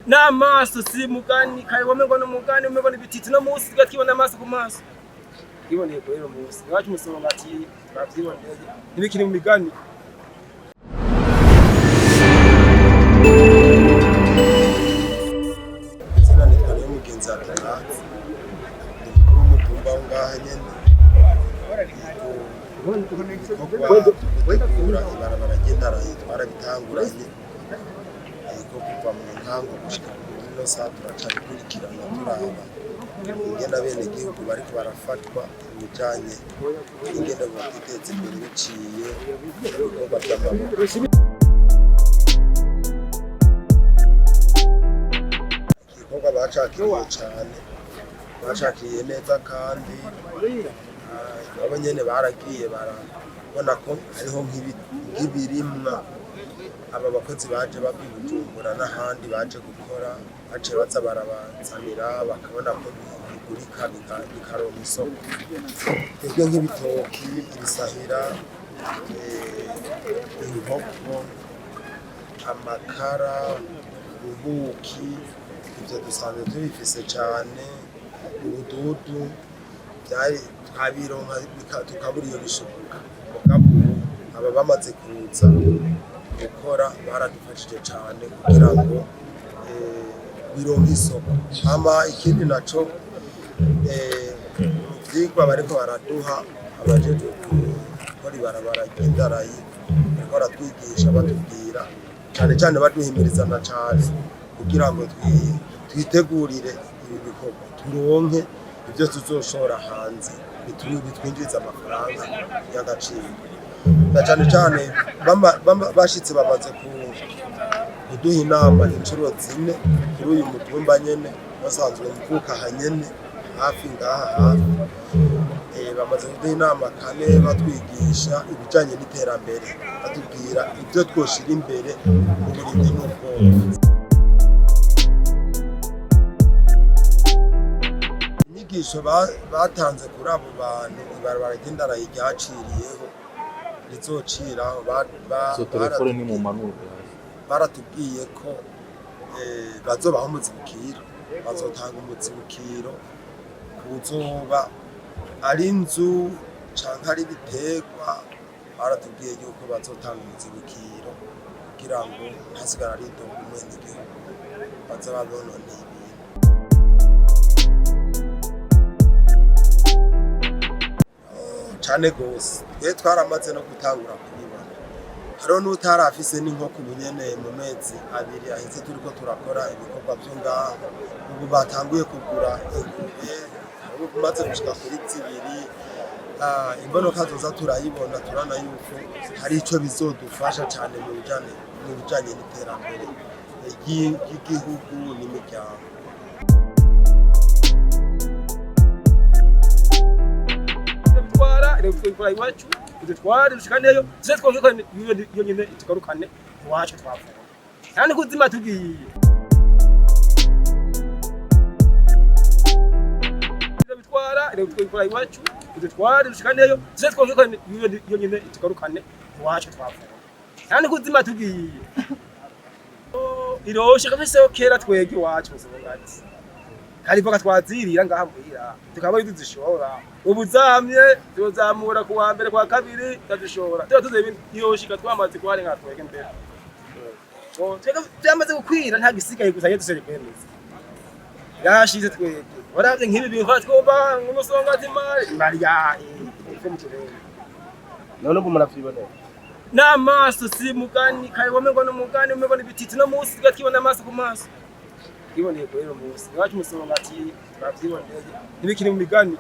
N'amaso si mugani kare wamengo n'umugani, umengo n'ibititi, no munsi tugatwibona amaso ku maso. Twiboneye kuri uno munsi iwacu Musongati, turavyiboneye, ntibikiri mu migani. Izina nitwa Niyomugenzi Atanazi, ndi mukuru w'umutumba wo ngaha nyene. Ibikorwa vyo gutegura ibarabara ry'indarayi twarabitanguranye, yego, kuva mu ntango gushika kuri ino saha turacabikurikirana, turaba ingene abenegihugu bariko barafatwa mu bijanye n'ingene bokwiteza imbere biciye mu bikorwa vy'amaboko. Igikorwa bacakiriye cane, bacakiriye neza, kandi nabo nyene baragiye barabona ko hariho nk'ibirimwa aba bakozi baje bava i Bujumbura n'ahandi baje gukora, baciye baza barabazanira, bakabona ko bigurika, bikaronka isoko. Twebwe nk'ibitoki, ibisahira, inkoko, amakara, ubuki, ivyo dusanzwe tubifise cane. Ubududu vyari twabironka tukabura iyo bishoboka, mugabo ubu aba bamaze kuza gukora baradufashije cane kugira ngo bironke isoko. Hama ikindi naco, mu vyigwa bariko baraduha, abajejwe gukora ibarabara ry'indarayi bariko baratwigisha, batubwira cane cane, baduhimirizana cane kugira ngo twitegurire ibi bikorwa, turonke ivyo tuzoshora hanze bitwinjiriza amafaranga y'agaciro. Na cane cane bashitse bamaze kuduha inama inshuro 4 kuri uyu mutumba nyene, basanzwe mvuka aha nyene hafi, ngaha hafi. Bamaze kuduha inama kane, batwigisha ibijanye n'iterambere, batubwira ibyo twoshira imbere mu burimyi n'ubworozi. Inyigisho batanze kuri abo bantu ibarabara ry'indarayi ryaciriyeho, rizociraho, Izo telefone ni mu manure. baratubwiye ko bazobaha umuzibukiro, bazotanga umuzibukiro kuzoba ari inzu canke ari ibiterwa. Baratubwiye yuko bazotanga umuzibukiro kugira ngo ntasigara ari itongo umwenegihugu baza babononeye ibintu. Cane gose, twe twaramaze no gutangura kubibona. Hariho n'utarafise n'inkoko, ubu nyene mu mezi 2 aheze turiko turakora ibikorwa vyo ngaha, ubu batanguye kugura ingurube, hariho umaze gushika kuri 2. Imbonoka zoza turayibona, turabona yuko hari ico bizodufasha cane mu bijanye n'iterambere ry'igihugu n'imiryango. Bitwara reka iwacu idutware dushikaneyo, tuze twonke ko iyo nyene tugarukane iwacu twavuye kandi kuzima tugiye. Bitwara reka iwacu idutware dushikaneyo, tuze twonke ko iyo nyene tugarukane iwacu twavuye kandi kuzima tugiye. Iroshe kabisa. Kera twege iwacu Musongati hari voka twazirira ngaha muhira, tukaba tuzishora. Ubu zamye tuzamura ku wa mbere, kwa kabiri tazishora, tuba tuzi ibintu yoshika twamaze kuharenga twege mbere. Twege byamaze gukwira, nta gisigaye, gusa dusere kwemeza yashize. Twege waravye nk'ibi bintu twumva nk'umusongati imari imari yahe ko mu kirere. None ubu muravyibonera? N'amaso si mugani kare wamengo n'umugani, umengo n'ibititi, no munsi tugatwibona amaso ku maso. Twiboneye kuri uno munsi iwacu Musongati, turavyiboneye, ntibikiri mu migani.